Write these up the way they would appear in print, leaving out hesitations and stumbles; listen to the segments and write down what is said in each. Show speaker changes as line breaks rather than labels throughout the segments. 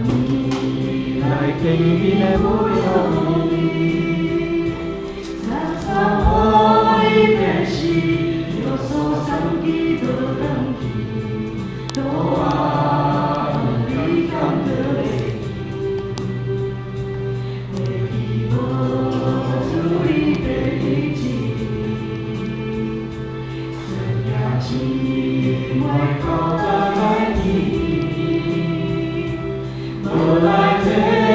年來見面的不容易，三三予離別時，約束三更無轉去，倒仔你敢閣會記？會記無處理第一次，算也姊妹斗阵来见。无奈这全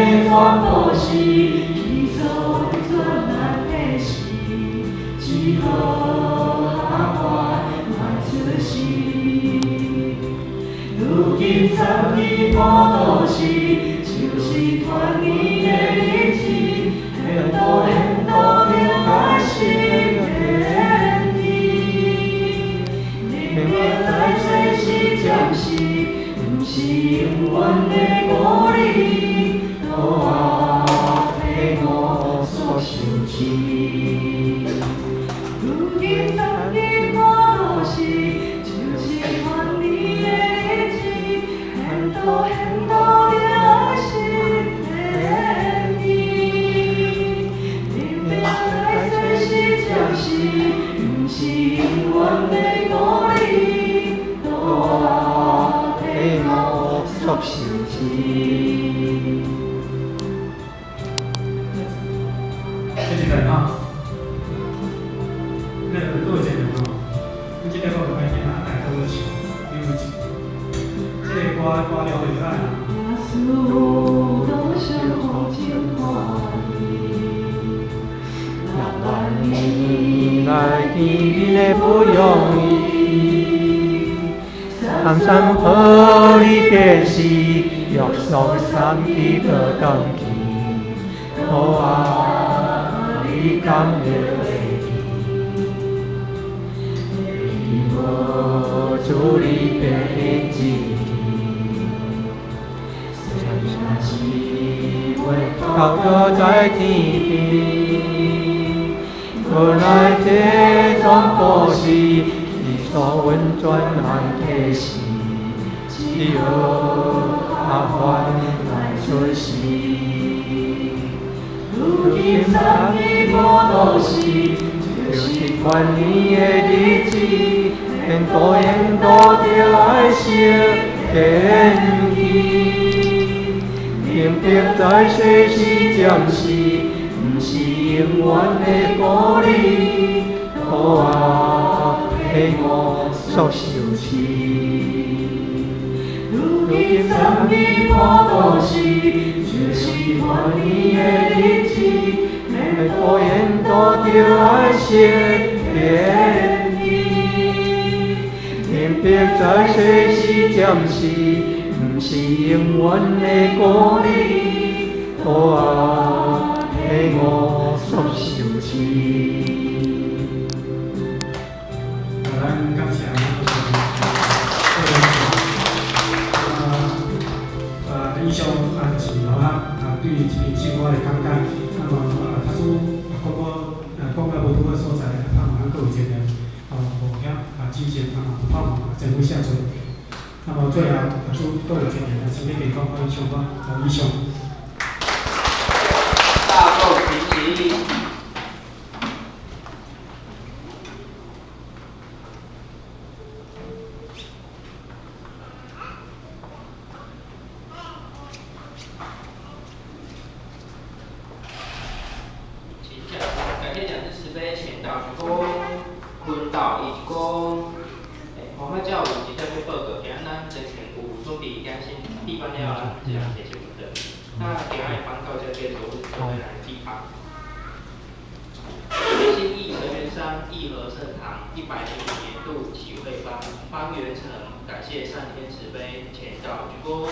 部是天所运转难的事，只好下看莫出事。如今三更半暝时，就是团圆的日子，缘投缘投就爱心连天。明明在世是暂时，毋是永遠的孤兒，倒仔替我煞受氣。如今三更半暝時，就是團圓的日子，緣投緣投就愛心連天。明明在世是暫時，毋是永遠的孤兒，倒仔替我煞受氣。
謝謝大家。那個各位姐妹吼，阮這個歌就歹聽啊，大家都唱，因為這個歌歌了袂歹啦。
耶穌多相逢真歡喜，6萬年來見面的不容易，三三予離別時，約束三更無轉去，倒仔你敢會記？會記無處理第一次？三姊妹斗倒在天邊，無奈這全部是天所運轉難的事，只好下凡來出世。如今三更半暝時，就是團圓的日子，緣投緣投就愛心連天。明明在世是暫時，毋是永遠的孤兒，倒仔替我煞受氣。如今三更半暝時，就是團圓的日子，緣投緣投就愛心連天。明明在世是暫時，毋是永遠的孤兒，倒仔替我煞受氣。
啊，咱感謝咱啊啊，以上啊就是老咱啊對這篇聖歌的講解。那麼啊，假使啊講我啊講甲無拄好所在，盼望咱閣有一個哦互相啊指正啊嘛盼望啊政府寫出。那麼最後，假使閣有一個啊，身體健康，以上我以上。
大眾請起。請講，感謝講師慈悲，請到鞠躬，坤道一鞠躬。黃海教有一點要報告，今仔咱全有準備更新地板了，咱這人提出的。那今仔日報告這繼續準備來地板。新義成員商義和聖堂105年度啟會班方元成，感謝上天慈悲，前道鞠躬，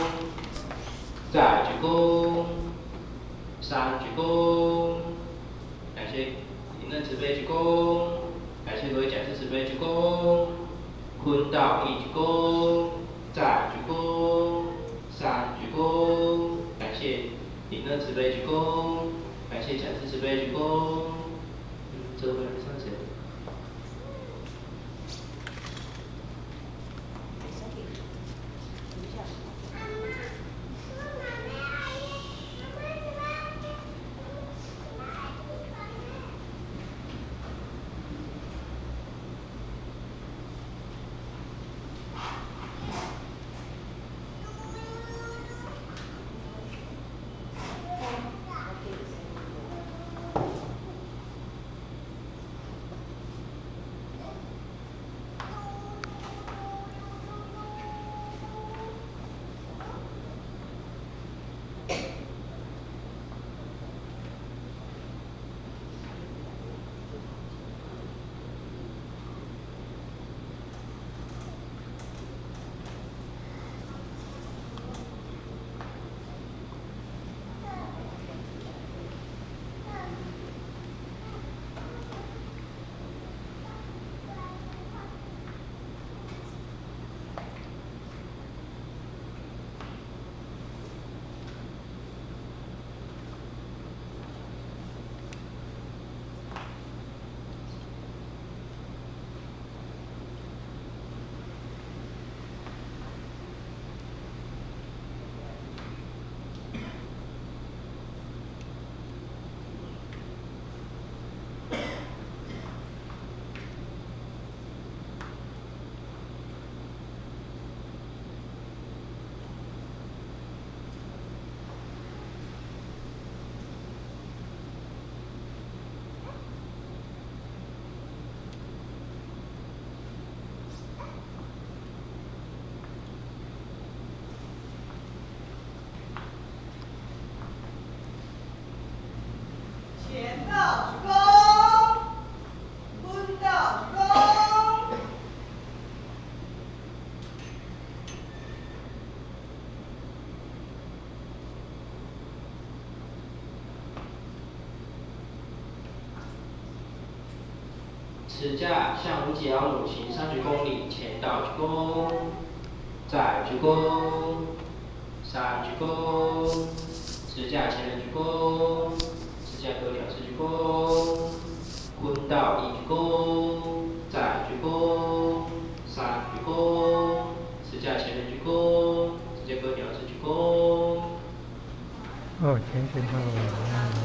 再鞠躬，三鞠躬，感謝靈恩慈悲鞠躬，感謝各位講師慈悲鞠躬，坤道一鞠躬，再鞠躬，三鞠躬，感謝靈恩慈悲鞠躬，感謝講師慈悲鞠躬。這回來上誰？持架向五指老母行3鞠躬礼，前倒鞠躬，再鞠躬，三鞠躬，持架前人鞠躬，持架各兩次鞠躬，坤道一鞠躬，再鞠躬，三鞠躬，持架前人鞠躬，持架各兩次鞠躬。
哦，前前後。